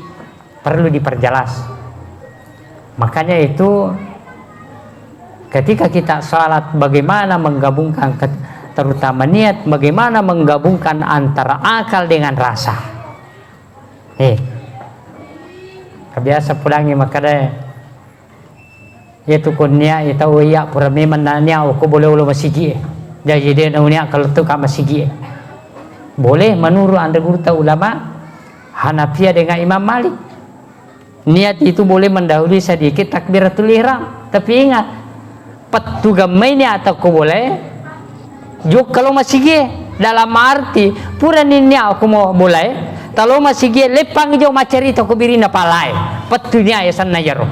perlu diperjelas. Makanya itu, ketika kita salat, bagaimana menggabungkan ke-, terutama niat, bagaimana menggabungkan antara akal dengan rasa. Eh, kabiasa pulangi makkeda, iyatu ko nia tau iya pura memang na nia okko boleh ulo masigi e. Jaji de na unia kalau tu ka masigi e. Boleh menurut anre gurutta ulama Hanafiah dengan Imam Malik. Niat itu boleh mendahului sedikit takbiratul ihram. Tapi ingat, pettu gammai niat ko boleh, Jokka lo masigie, dalam arti purani nia ko mo bolae, talo masigie leppang jo maccarita ko birinna palae. Pettu nia yasenna yaro.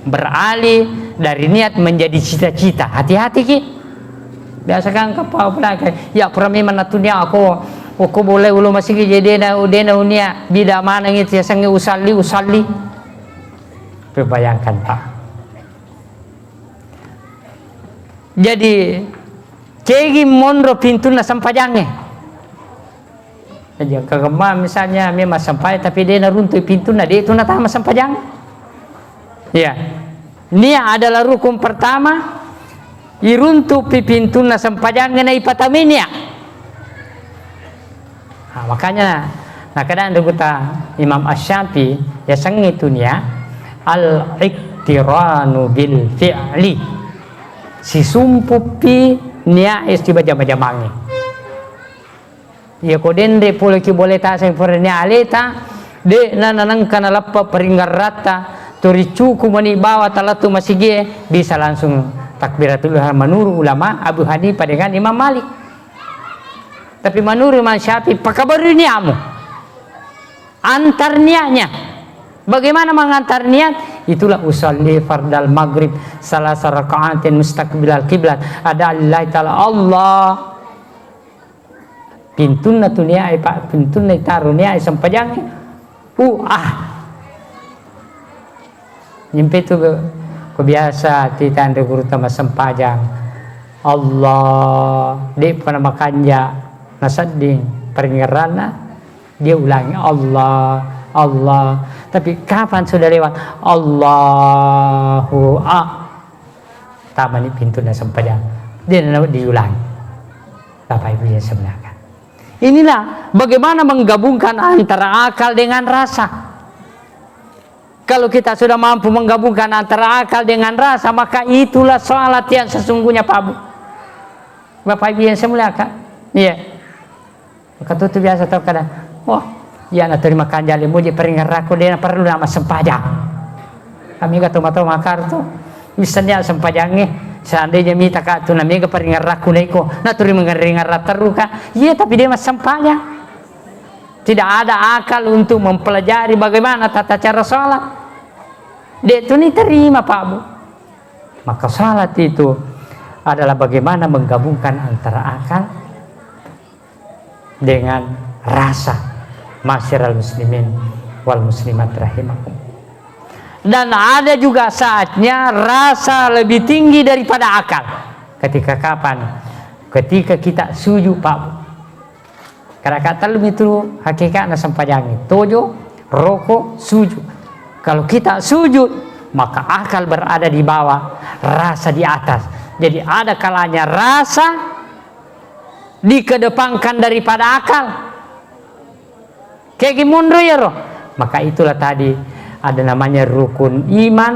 Beralih dari niat menjadi cita-cita. Hati-hati ki. Biasa kan kapau pelaka, ya pura memang natu nia ko, ko bolae ulo masigie jadi dena, dena unia bida maneng itu yasengnge usalli, usalli. Bayangkan, Pak. Jadi, cegi monro pintunna sempajangnge. Jadi, kagemma misalnya memang sempajang, tapi de naruntu pintunna, de tu natama sempajang. Iya. Nia adalah rukun pertama, iruntu pi pintunna sempajangnge na ipatamai nia. Nah, makanya nakadang duguta Imam Asy-Syafi'i, yasengnge tu nia al-iqtiranu bil fi'li. Sisumpuppi nia istiba jama-jamangnge. Iya ko denre pole ki bole taseng pura nia aleta, de na nanengka naleppa paringerratta, toricuku mani bawa talatu masigie, bisa langsung takbiratul ihram menurut ulama Abu Hanifah dengan Imam Malik. Tapi menurut Imam Syafi'i, pakabarui niamu. Antar niatnya. Bagaimana mengantar niat? Itulah usalli fardal maghrib salasa rakaatin mustaqbilal kiblat. Ada lillahi ta'ala Allah. Pintunna tu niat, Pak, pintunna itaru niat sempajangnge. Uh, ah. Nyampe tu ke, ko biasa tita anre gurutta massempajang. Allah, de'pa namakanja, nasedding paringerranna, dia ulangi, Allah, Allah. Tapi kapan sudah lewat? Allahu a-, tamani pintunna sempajang. Dia diulangi. Bapak Ibu yang saya muliakan. Inilah bagaimana menggabungkan antara akal dengan rasa. Kalau kita sudah mampu menggabungkan antara akal dengan rasa, maka itulah salat yang sesungguhnya, Pak Bu. Bapak Ibu yang saya muliakan. Iya. Maka tutu biasa tau kada, "Wah, iya na terima kanjali muji paringerrakku, de na perlu nama sempajang." Kami ga tau matau makar tu. Misalnya sempajangnge, seandainya mita ka tu na mega paringerrakku na iko, na turi mengerringerra terru ka. Iya, tapi de massempajang. Tidak ada akal untuk mempelajari bagaimana tata cara sholat. De tu ni terima, Pak Bu. Maka salat itu adalah bagaimana menggabungkan antara akal dengan rasa. Ma'asyiral muslimin wal muslimat rahimakum. Dan ada juga saatnya rasa lebih tinggi daripada akal. Ketika kapan? Ketika kita sujud, Pak Bu. Karena ka tellu mitu hakikatna sempajangnge. Tojo, roko, sujud. Kalau kita sujud, maka akal berada di bawah, rasa di atas. Jadi ada kalanya rasa dikedepankan daripada akal. Kayak gimana ya roh? Maka itulah tadi ada namanya rukun iman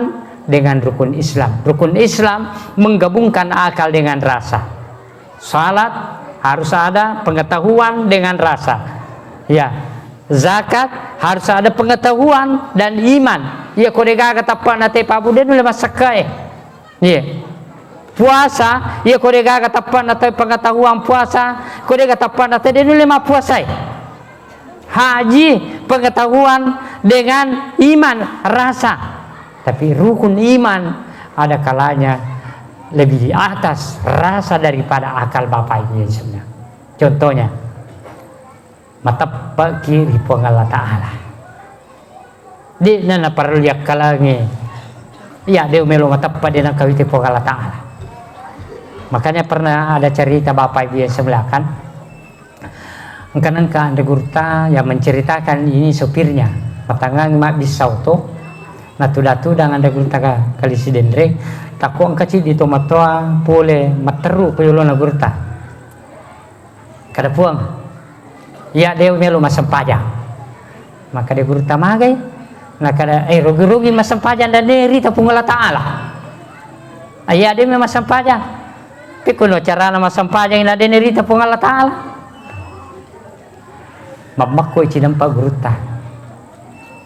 dengan rukun Islam. Rukun Islam menggabungkan akal dengan rasa. Salat harus ada pengetahuan dengan rasa. Ya, zakat harus ada pengetahuan dan iman. Iya ko degaga tappa na te pabu de nulle massakkae. Iya. Puasa, iya ko degaga tappa na te pengetahuan puasa, ko dega tappa na te de nulle mappuasai. Haji, pengetahuan dengan iman, rasa. Tapi rukun iman ada kalanya lebih di atas rasa daripada akal, Bapak Ibu yang sebenarnya. Contohnya, mateppeki ri Puang Allah Ta'ala. De'na naparellu yakkalangi. Iya, de' melo mateppa, de' nakawiti Puang Allah Ta'ala. Makanya pernah ada cerita Bapak Ibu yang semuliakan. Engka-engka anre gurutta yang menceritakan ini sopirnya. Matangang mabbissa oto, natuda-tudang anre gurutta ka, kali Sidenreng, takko engka ciddi tomatoa pole matteru ko yolona gurutta. Kada Puang, iya de' melo massempajang. Makkeda gurutta magai, nakkeda, eh, rugi-rugi massempajang dan de' rita Puang Allah Ta'ala. Iya de' melo massempajang. Pekkono carana massempajang na de' rita Puang Allah Ta'ala. Mammakko cinampa gurutta.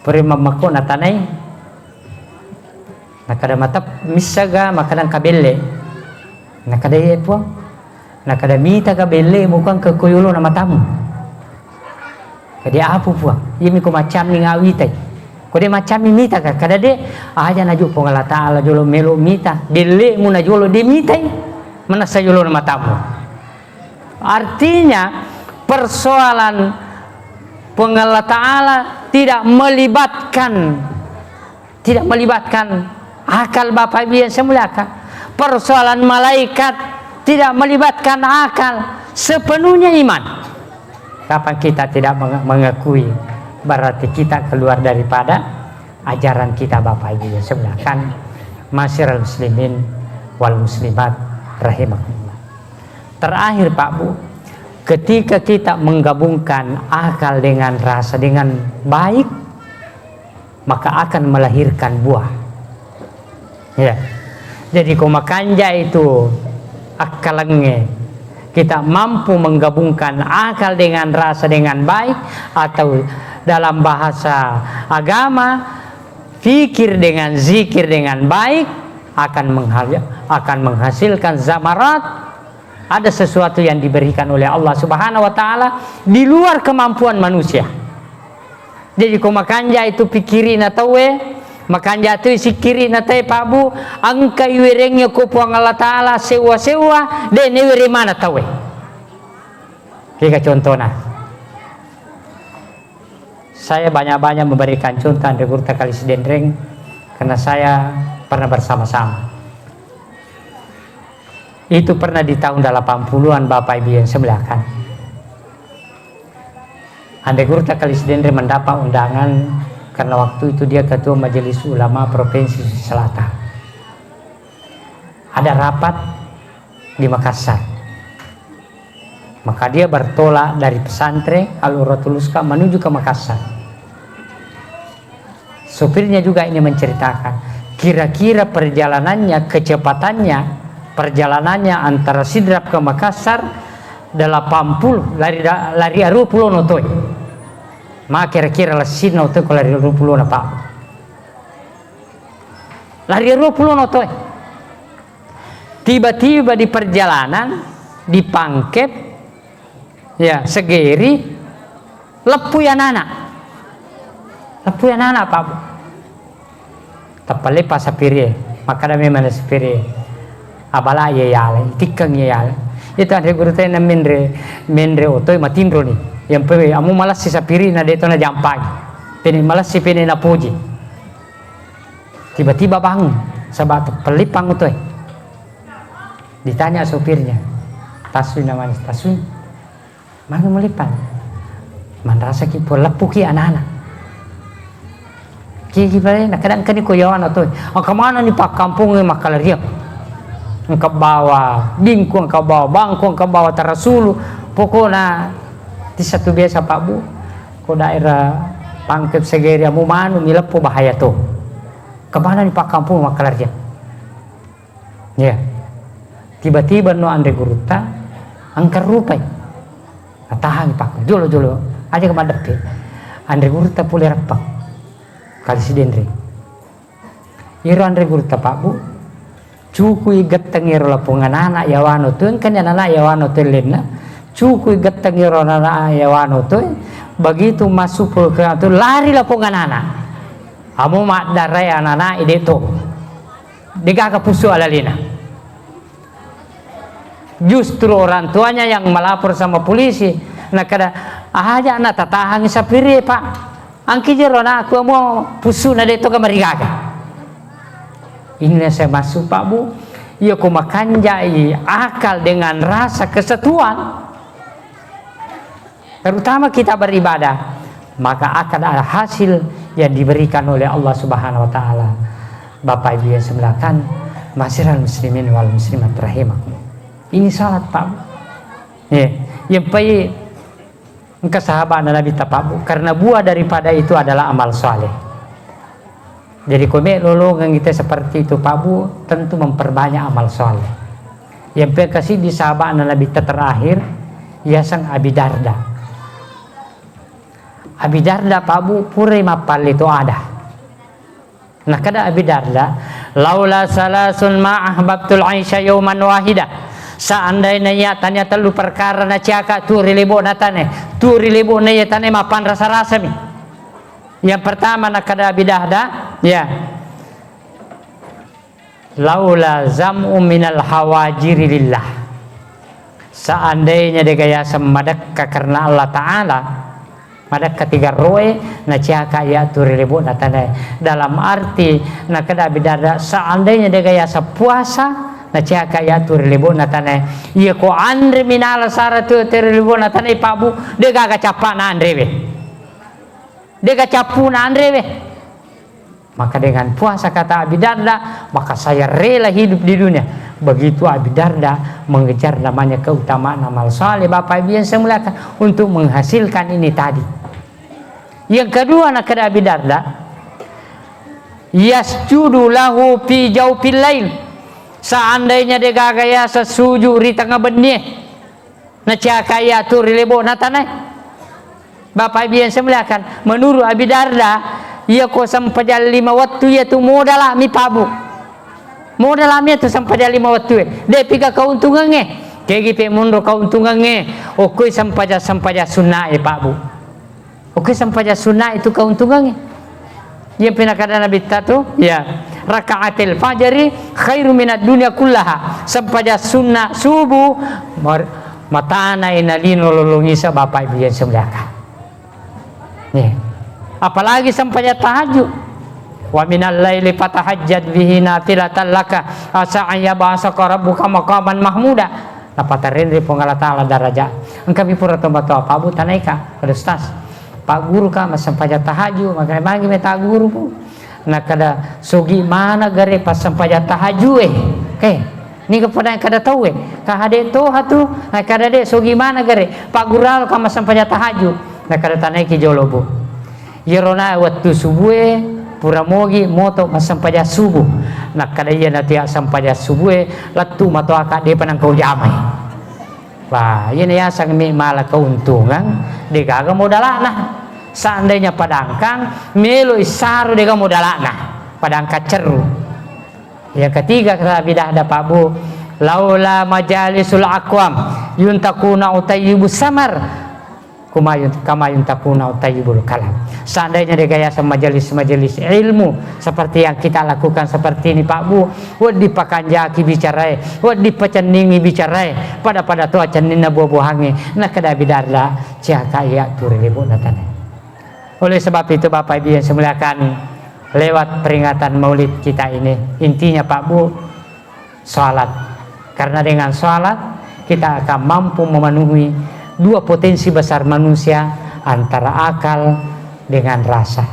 Pura mammakko natanai. Nakkeda matep-, missaga makkeda engka belle. Nakkeda, "Iye, Puang." Nakada, "Mitaka bellemu ko engka ko yolona matamu?" Kade, "Apa, Puang?" "Iyami ko macammi ngawitai." "Ko de macammi, mitaka?" Kada, "De, aja naju Puang Allah Ta'ala jolo melo mita, bellemu na jolo de mitai, manessa yolona matamu." Artinya, persoalan Puang Allah Ta'ala tidak melibatkan, tidak melibatkan akal, Bapak Ibu yang saya muliakan. Persoalan malaikat tidak melibatkan akal, sepenuhnya iman. Kapan kita tidak menge-, mengakui, berarti kita keluar daripada ajaran kita, Bapak Ibu yang saya muliakan. Masyiral muslimin wal muslimat rahimakumullah. Terakhir, Pak Bu, ketika kita menggabungkan akal dengan rasa dengan baik, maka akan melahirkan buah. Ya. Jadi, ko makanja itu akkalengnge, kita mampu menggabungkan akal dengan rasa dengan baik, atau dalam bahasa agama, fikir dengan zikir dengan baik, akan menghal-, akan menghasilkan zamarat, ada sesuatu yang diberikan oleh Allah Subhanahu wa Ta'ala di luar kemampuan manusia. Jadi, ko makanja itu pikkirina tauwe, makanja tu sikkirina tauwe, Pak Bu, engka iwerengnge ko Puang Allah Ta'ala sewwa-sewwa, de newereng mana tauwe. Kega contona. Saya banyak-banyak memberikan contoh Anre Gurutta Kali Sidenreng, karena saya pernah bersama-sama. Itu pernah di tahun delapan puluhan, Bapak Ibu yang saya muliakan. Anre Gurutta Kali Sidenreng mendapat undangan karena waktu itu dia Ketua Majelis Ulama Provinsi Sulawesi Selatan. Ada rapat di Makassar. Maka dia bertolak dari pesantren Al-Urwatul Wuska menuju ke Makassar. Sopirnya juga ini menceritakan, kira-kira perjalanannya, kecepatannya, perjalanannya antara Sidrap ke Makassar delapan puluh, lari da-, lari aruwa pulo no toi. Ma kira-kira lessinna oto ko lari aruwa pulo na, Pak. Lari aruwa pulo no toi. Tiba-tiba di perjalanan, di Pangkep, ya, Segeri, leppui anana. Leppui anana, Pak Bu. Tappaleppa sapirie, makkada memang sapirie, "Abala ye yale, tikkeng ye yale." Itu Anre Gurutta na menre, menre otoi matinro ni. Yang pe, amu malessi sapirina de to na jampangi. Pene malessi, pene napoji. Tiba-tiba bangun, saba' tepelipang utoi. Ditanya sopirnya, "Tasui namanya, tasui? Magi melipang?" "Manrasaki po, leppuki anana." "Kiki pale, nakadang kani ko yawana toi. Engka manani pakkampung makkalariang. Engka bawa bingku, engka bawa bangku, engka bawa tarasulu. Pokona tissatu biasa, Pak Bu, ko daerah Pangkep Segeri, amu manu mileppo bahaya to. Engka manani pakkampung makkalariang." Ya. Tiba-tiba no Anre Gurutta engka rupai. Natahangi pakku, "Jolo, jolo, aja ka maddeppe." Anre Gurutta pole reppang. Kali Sidenreng. Iro Anre Gurutta, Pak Bu, cukui getteng iro lapong anana yawano tu, engkani anana yawano tu lenna, cukui getteng iro anana yawano tu, begitu masuk ke tu, lari lapong anana. Amo maddarai anana ide to. Degaga pusu alalena. Justru orang tuanya yang melapor sama polisi, nakada, "Aja na tatahangi sapirie, Pak. Angki jero anakku amo pusu na de to ga marigaga." Ini saya masuk, Pak Bu. Iya ko makanjai akal dengan rasa kesatuan. Terutama kita beribadah, maka akan ada hasil yang diberikan oleh Allah Subhanahu wa Ta'ala. Bapak Ibu yang saya muliakan, ma'asyiral muslimin wal muslimat rahimakum. Ini salat, Pak. Ya, yang pai engka sahabat Nabi ta, Pak Bu, karena buah daripada itu adalah amal saleh. Jadi, ko me lolongeng ite seperti itu, Pak Bu, tentu memperbanyak amal soleh. Yang pekasi di sahabat Nabi terakhir, yaseng Abi Darda. Abi Darda, Pak Bu, pura mappalle to ada. Nakada Abi Darda, "Laula salasun ma ahbabtul aisha yauman wahida." Seandainya iya tania tellu perkara naciaka tu ri lebo'na tane, tu ri lebo'na iya tane mappanrasa-rasami. Yang pertama, nakkeda Abi Darda, ya, laula zam'u minal hawajiri lillah. Seandainya dega yaseng madekka karena Allah Ta'ala, madekka tiga roe, naciaka iya tu ri lebo'na tanae. Dalam arti, nakkeda Abi Darda, seandainya dega yaseng puasa, naciaka iya tu ri lebo'na tanae. Iya ko anre minala sara tu, tu ri lebo'na tanae, Pak Bu, degaga cappa na anrewe. Dega cappu na anrewe. Maka dengan puasa, kata Abi Darda, maka saya rela hidup di dunia. Begitu Abi Darda mengejar namanya keutamaan amal saleh, Bapak Ibu yang saya muliakan, untuk menghasilkan ini tadi. Yang kedua, nakkeda Abi Darda, yasjudu lahu fi jaufil lail. Seandainya degaga yaseng suju ri tengah bennie, naciaka iya tu ri lebo'na tanae. Bapak Ibu yang saya muliakan, menurut Abi Darda, iya ko sempajang lima wettu iya tu modala mi, Pak Bu. Modala mi tu sempajang lima wettu e. De piga keuntungannya. Kegi pe monro keuntungannya. Okoi sempajang, sempajang sunna e, Pak Bu. Okoi sempajang sunna itu keuntungannya. Iya pernah kata Nabi ta tu, ya, rakaatil fajri khairu minad dunya kullaha. Sempajang sunna subuh mar- matana ina lino lolongisa, Bapak Ibu yang saya muliakan. Nih. Apalagi sempajang tahajud. Wa minal laili fatahajjad bihi nafilatan laka asa an yab'asaka rabbuka maqaman mahmuda. Napatarenri Puang Allah Ta'ala daraja. Engka mi pura tomatoa, Pak Bu, tanaika, Pak Ustaz. Pak Guru ka massempajang tahajud, maka magi meta guru, Bu. Nakkeda, sogi mana gare passempajang tahajud e. Eh, niga pada kada tau e. Ka hade toha tu, nakkeda de, sogi mana gare. Pak Guru ka massempajang tahajud. Nakkeda tanaiki jolo, Bu. Iyaro na wettu subue pura mogi moto massempajang subuh. Nakkeda iya natia sempajang subue, lettu matoaka depa nangkau jamai. Wah, iyana yaseng mi mala keuntungan, degaga modalana. Seandainya padangkang, melo issaru dega modalana. Padangkang cerru. Yang ketiga, kata Abi Darda, Pak Bu, laula majalisul aqwam yuntakuna utayyibus samar. Kumayun, kama yuntakuna tayyibul kalam. Seandainya dega yaseng majelis-majelis ilmu seperti yang kita lakukan seperti ini, Pak Bu, wedding pakanjaki bicarae, wedding pacenningi bicarae, pada-pada toa cenninna buah-buahangnge, nakkeda Abi Darda, ciaka iya tu ri lebo'na tanae. Oleh sebab itu, Bapak Ibu yang saya muliakan, lewat peringatan Maulid kita ini, intinya, Pak Bu, salat. Karena dengan salat, kita akan mampu memenuhi dua potensi besar manusia, antara akal dengan rasa.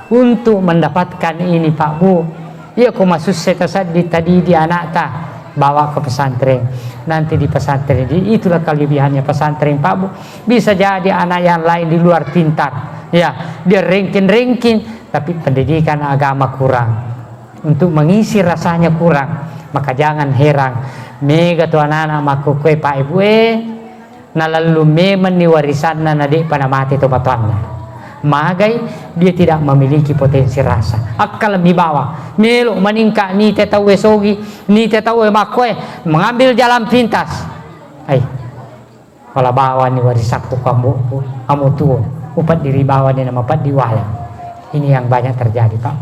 Untuk mendapatkan ini, Pak Bu, iya ko masussa tasaddi tadidi anakta, bawa ke pesantren. Nanti di pesantren, di, itulah kelebihannya pesantren, Pak Bu. Bisa jadi anak yang lain di luar pintar, ya, dia ranking-ranking, tapi pendidikan agama kurang. Untuk mengisi rasanya kurang, maka jangan heran, mega tu anak-anak makkukue, Pak Ibu e, nalallu memenni warisanna, na de'pa namate to matoanna. Magai, dia tidak memiliki potensi rasa. Akkalmi bawang, melo maningka nite tauwe sogi, nite tauwe makkue, mengambil jalan pintas. Ai. Pala bawani warisakku ku ambo'ku, amo tuo, upeddiri bawani na mapeddi wale. Ini yang banyak terjadi, Pak.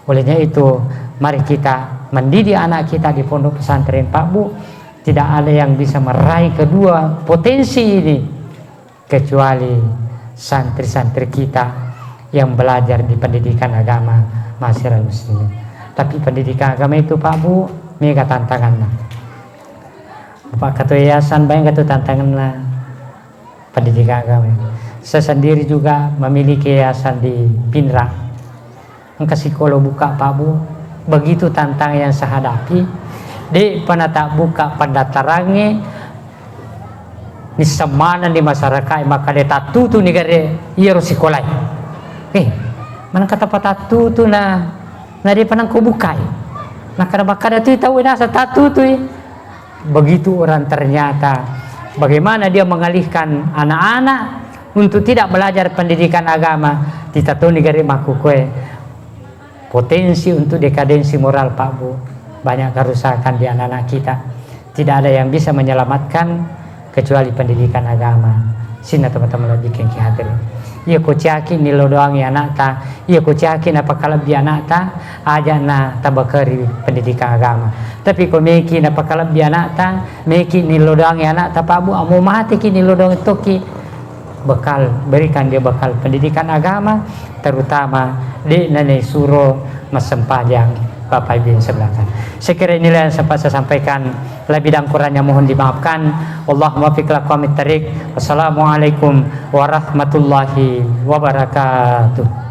Olehnya itu, mari kita mendidik anak kita di pondok pesantren, Pak Bu. Tidak ada yang bisa meraih kedua potensi ini kecuali santri-santri kita yang belajar di pendidikan agama, ma'asyiral muslimin. Tapi pendidikan agama itu, Pak Bu, mega tantanganna. Bapak Ketua Yayasan, bayangkan tu tantanganna pendidikan agama. Saya sendiri juga memiliki yayasan di Pinrang. Engka sikolo buka, Pak Bu. Begitu tantangan yang saya hadapi, de'pa natabbuka pendaftarangnge, nissemmaneng di masyarakat, maka de tattutu ni gare iyaro sikolae. Eh, manengka tappa tattutu na, na de'pa nengko bukai. Nakkada makkada tu tau nasa tattutui. Begitu orang ternyata bagaimana dia mengalihkan anak-anak untuk tidak belajar pendidikan agama, titatoni gare makkukue. Potensi untuk dekadensi moral, Pak Bu. Banyak kerusakan di anak-anak kita. Tidak ada yang bisa menyelamatkan kecuali pendidikan agama. Sininna teman-teman lajikeng ki hadir. Iya ko ciaki nillo doangi anakta, iya ko ciaki napakalebbi anakta, aja na tabakeri pendidikan agama. Tapi ko meki napakalebbi anakta, meki nillo doangi anakta, Pak Bu, amo mati ki nillo doang toki. Bekal, berikan dia bekal pendidikan agama, terutama de' nane suro massempajang Bapak Ibu yang sebelah kanan. Saya kira inilah yang sempat saya sampaikan. Lebih dan kurangnya mohon dimaafkan. Wallahul muwaffiq ila aqwamit thariq. Wassalamualaikum warahmatullahi wabarakatuh.